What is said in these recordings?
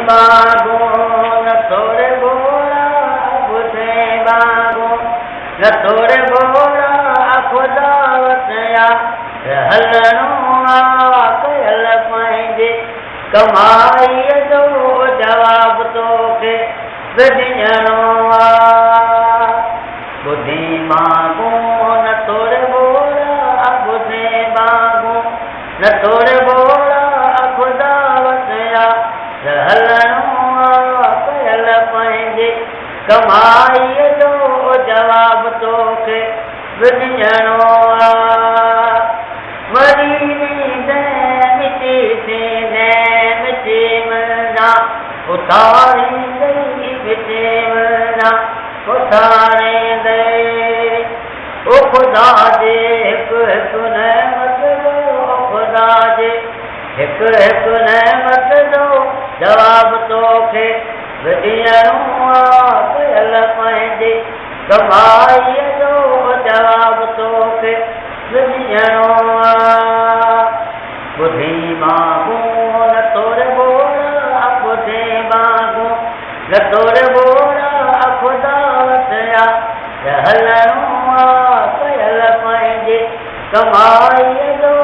ٻانگون نه ٿوري ٻوڙا ٻڌين ٻانگون نه ٿوري ٻوڙا خدا وٽ آ هلڻو آ ڪيل پنهنجي ڪمائيء جو جواب توکي به ڏيڻو آ. ٻڌين ٻانگون نه ٿوري ٻوڙا ٻڌين ٻانگون نه ٿوري ٻوڙا خدا وٽ آ هلڻو آ ڪيل پنهنجي ڪمائيء جو جواب توکي به ڏيڻو آ. مري ويندين مٽي ٿيندين مٽي منجهان اٿاريندئي مٽي منجهان اٿاريندئي. او خدا جي هڪ هڪ نعمت جو او خدا جي هڪ هڪ نعمت جو جواب توکي به ڏيڻو آ ڪيل پنهنجي ڪمائيء جو جواب توکي به ڏيڻو آ. ٻڌين ٻانگون نه ٿوري ٻوڙا ٻڌين ٻانگون نه ٿوري ٻوڙا خدا وٽ آ هلڻو آ ڪيل پنهنجي ڪمائيء جو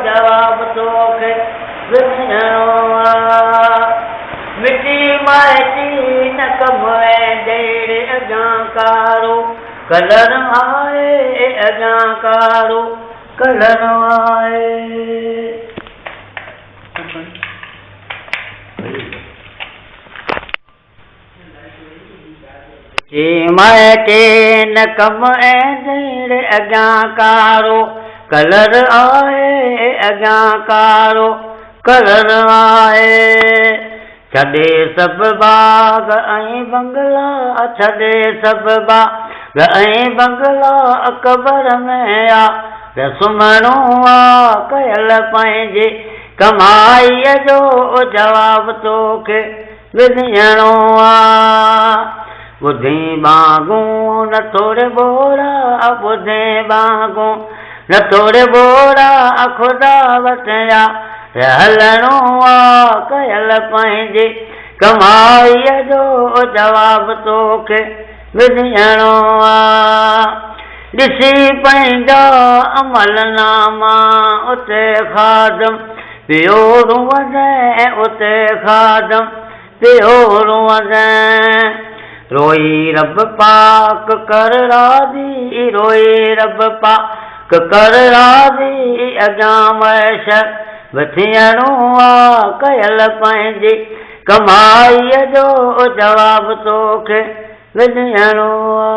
جواب توکي به ڏيڻو آ. مٽي مائٽي نه ڪم ويندڙ اڳيان ڪارو ڪلر آهي اڳيان ڪارو ڪلر آهي. چي مائٽي نه ڪم ايندڙ اڳيان ڪارو ڪلر آهي اڳيان ڪارو ڪلر آهي. ڇڏي سڀ باغ ۽ بنگلا ڇڏي سڀ باغ ۽ بنگلا قبر ۾ آ ته سمهڻو آ ڪيل پنهنجي ڪمائيء جو جواب توکي به ڏيڻو آ. ٻڌين ٻانگون نه ٿوري ٻوڙا ٻڌين ٻانگون نه ٿوري ٻوڙا خدا وٽ آ هلڻو آ ڪيل پنهنجي ڪمائيء جو جواب توکي به ڏيڻو آ. ڏسي پنهنجا عمل ناما اتي خادم پيو روئندين اتي خادم پيو روئندين. روئي رب پاڪ ڪر راضي روئي رب پاڪ ڪر راضي اڳيان محشر به ٿيڻو آ ڪيل پنهنجي ڪمائيء جو جواب توکي به ڏيڻو آ.